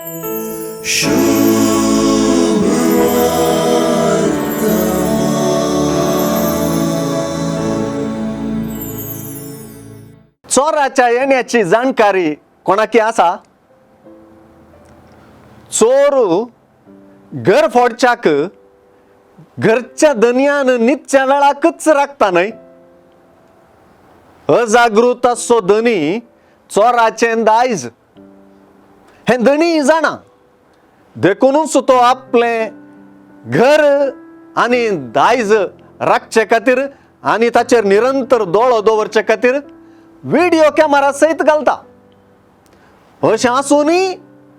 चोराच्या येण्याची जाणकारी कोणाकी आसा? चोर घर फोडच्याक घरच्या धनयान न्हिदच्या वेळाकच राखता न्हय. अजागृत आसचो धनी चोराचें दायज हें धनी जाणा, देखुनूच तो आपलें घर आनी दायज राखचे खातीर आनी ताचेर निरंतर दोळो दवरचे खातीर व्हिडियो कॅमेरा सयत घालता. अशें आसूनय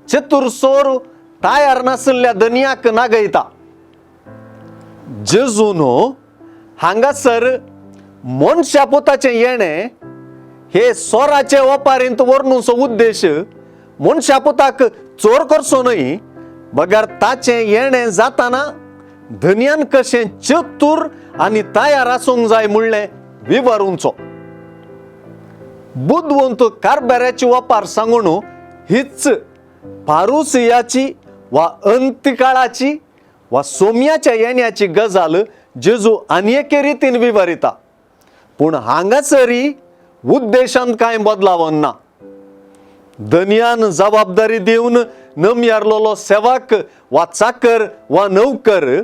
चतूर चोर तयार नाशिल्ल्या धनयाक नागयता. जेजून हांगासर मनशा पुताचें येणें हे चोराचे ओपारींत व्हरनुचो उद्देश मनशा पुताक चोर करचो न्हय, बगर ताचें येणें जाताना धनयान कशें चतूर आनी तयार आसूंक जाय म्हणलें विवरुंचो. बुदवंत कारभाराची ओपार सांगून हीच पारुसियाची वा अंतकाळाची वा सोम्याच्या येण्याची गजाल जेजू आनी एके रितीन विवरिता, पूण हांगासरी उद्देशांत कांय बदलावन ना. धनयान जबाबदारी दिवन नमयारलोलो सेवक वा चाकर वा नौकर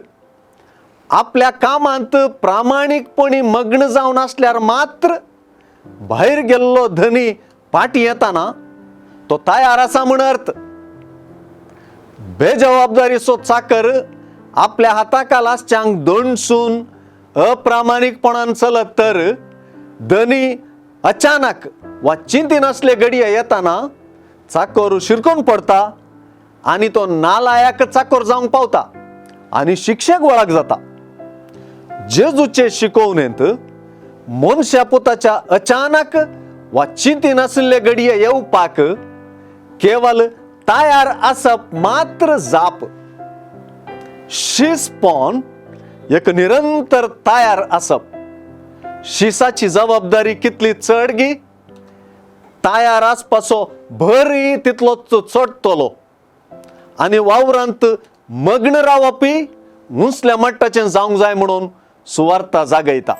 आपल्या कामांत प्रामाणीकपणी मग्न जावन आसल्यार मात्र भायर गेल्लो धनी फाटीं येताना तो तयार आसा म्हण अर्थ. बेजबाबदारीचो चाकर आपल्या हाताखाल आसच्यांक दणसून अप्रामाणीकपणान चलत तर धनी अचानक वा चिंती नासले घडये येताना चाकर शिरकून पडता आनी तो नालायक चाकर जावंक पावता आनी शिक्षेक वळख जाता. जेजूचे शिकोवणेंत मनशा पुताच्या अचानक वा चिंती नाशिल्ले घडये येवपाक केवल तयार आसप मात्र जाप. शिसपण एक निरंतर तयार आसप. शिसाची जबाबदारी कितली चड गी, तयार आसपाचो भरय तितलोच चडटलो आनी वावरांत मग्न रावपी उंचल्या मट्टाचें जावंक जाय म्हणून सुवार्ता जागयता.